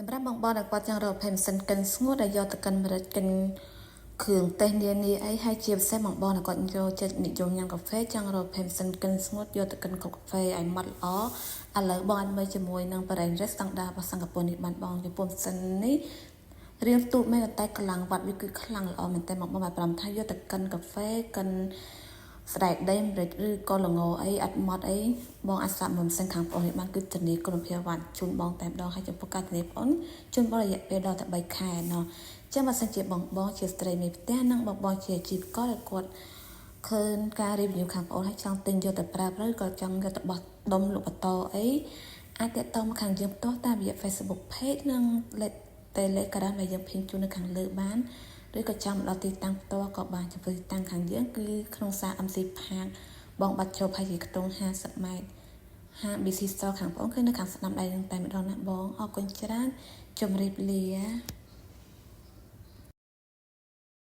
សម្រាប់បងបងដែលគាត់ចង់រកប្រភេទម៉ាស៊ីនកិនស្ងួតដែលយកទៅកិនម្រេចកិនគ្រឿងទេសនានាអីហើយជាពិសេសបងបងដែលគាត់ចូលចិត្តនិយមញ៉ាំកាហ្វេចង់រកប្រភេទម៉ាស៊ីនកិនស្ងួតយកទៅកិនគ្រាប់កាហ្វេឲ្យម៉ត់ល្អឥឡូវបងអាចមើលជាមួយនឹង brand ស្តង់ដាររបស់សិង្ហបុរីនេះបានបងចំពោះម៉ាស៊ីននេះរៀងទូចមែនតែកម្លាំងវ៉ាត់វាគឺខ្លាំងល្អមែនតើបងបងបែបថាយកទៅកិនកាហ្វេកិនសណ្តែកដីម្រេចឬក៏ល្ងអីអត់ម៉ត់អីបងអាចសាកមើលម៉ាស៊ីនខាងប្អូននេះបានគឺធានាគុណភាពវ៉ាត់ជូនបងតែម្ដងហើយចំពោះការធានាប្អូនជូនបងរយៈពេលដល់តែ3ខែណោះចឹងបើសិនជាបងបងជាស្ត្រីមេផ្ទះនិងបងបងជាអាជីវករដែលគាត់ឃើញការ review ខាងប្អូនហើយចង់ទិញយកទៅប្រើប្រាស់ឬក៏ចង់យកទៅបោះដុំលក់បន្តអីអាចទាក់ទងមកខាងយើងផ្ទាល់តាមរយៈ Facebook Page និងលេខ Telegram ដែលយើង pin ជូននៅខាងលើបានឬក៏ចាំដល់ទីតាំងផ្ទាល់ក៏បានចំពោះទីតាំងខាងយើងគឺក្នុងផ្សារ MC Park បងបាត់ចូលប្រហែលជាខ្ទង់50ម៉ែត្រហាង BC Store ខាងបងគឺនៅខាងស្ដាំដៃនឹងតែម្ដងណាបងអរគុណច្រើនជម្រាបលា។